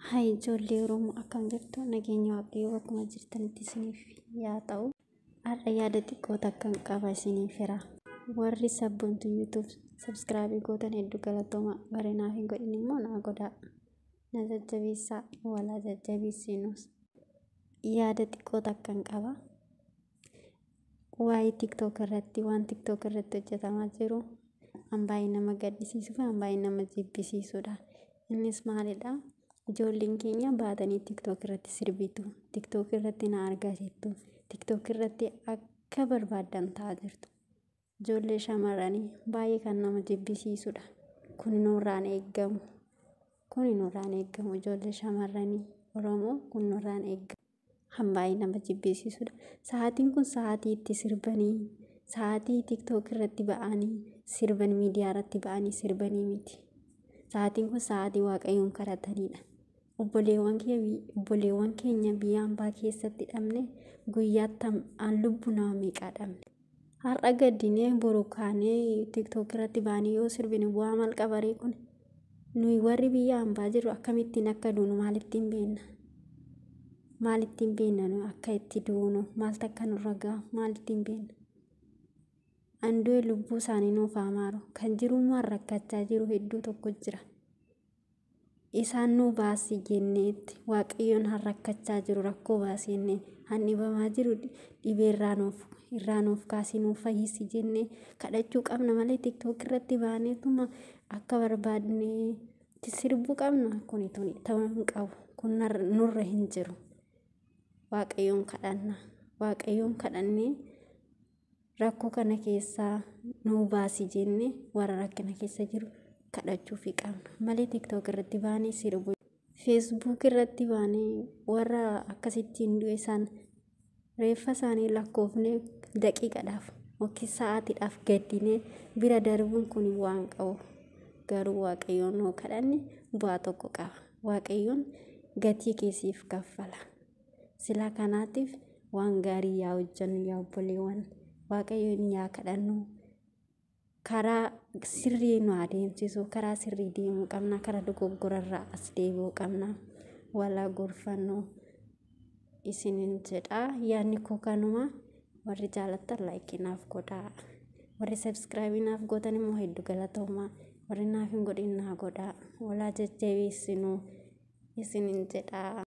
Hayi ijoollee Oromoo, akkam jirtu? Nageenya Waaqayyoo bakkuma jirtanitti isiniif yaa ta'u. Har'a yaada xiqqoo takkan qaba isiniif hira. Warri Sabboontu YouTube subscribe gootan hedduu galatooma. Warri naaf hin godhin immoo naa godhaa. Na jajjabeessaa, walaa jajjabeessinus. Yaada xiqqoo takkan qaba. Waa'ee TikTok irratti, waan TikTok irratti hojjetamaa jiru an baay'ee nama gaddisiisuu fi an baay'ee nama jibbisiisudha. Innis maalidha? Ijoolleen keenya baatanii TikTok irratti sirbitu. TikTok irratti na argaa jirtu. TikTok irratti akka barbaaddan ta'aa jirtu. Ijoollee shamarranii baay'ee kan nama jibbisiisudha. Kun nurraan eeggamu. Kun nurraan eeggamu, ijoollee shamarranii Oromoo, kun nurraan eeggamu. Kan baay'ee nama jibbisiisudha. Sa'aatiin kun sa'aatii itti sirbanii, sa'aatii TikTok irratti ba'anii sirban, miidiyaa irratti ba'anii sirbanii miti. Sa'aatiin kun sa'aatii Waaqayyoon kadhatanidha. Obboleewwan keenya biyya hambaa keessatti dhabne, guyyaatti an lubbuu nama meeqaa dhabne. Har'a gaddinee boru kaanee TikTok irratti ba'anii yoo sirbine bu'aa maal qabaree kun? Nuyi warri biyya hambaa jirru akkamittiin akka duunu maalittiin beekna? Maalittiin beekna nuyi akka itti duunu? Maaltu akka nurra gahu maalittiin beekna? An du'e lubbuu isaanii nuuf haa maaru. Kan jirummaan rakkachaa jiru hedduu tokko jira. Isaan nuu baasi jenneetti Waaqayyoon han rakkachaa jiru rakkoo baasi jennee, han dhibamaa jiru dhibee irraa nuuf kaasii nuuf fayyisi jennee kadhachuu qabna malee TikTok irratti baaneetuma akka barbaadne sirbuu qabna. Kuni tuni ta'uu hin qabu. Kun nurra hin jiru. Waaqayyoon kadhanna. Waaqayyoon kadhannee rakkoo kana keessaa nuu baasi jennee warra rakkina keessa jiru kadhachuufi qabna malee TikTok irratti baanee sirbu, Facebook irratti baanee warra akkasittiin du'e san reeffa isaanii lakkoofnee daqiiqadhaaf yookiin sa'aatiidhaaf gaddinee bira darbuun kun waan qabu. Garuu Waaqayyoon nuu kadhanne bu'aa tokko qaba. Waaqayyoon gatii keessiif kaffala. Sila kanaatiif waan gaarii yaa hojjennu, yaa obboleewwan. Waaqayyoon yaa kadhannu. Karaa sirrii nu adeemsisu, karaa sirrii deemuu qabna, karaa dogoggorarraa as deebi'uu qabna. Walaa gorfannu isinin jedha. Yaadni koo kanuma. Warri jaalattan like naaf godhaa. Warri subscribe naaf gootan immoo hedduu galatoomaa. Warri naaf hin godhin naa godhaa. Walaa jajjabeessinu isinin jedha.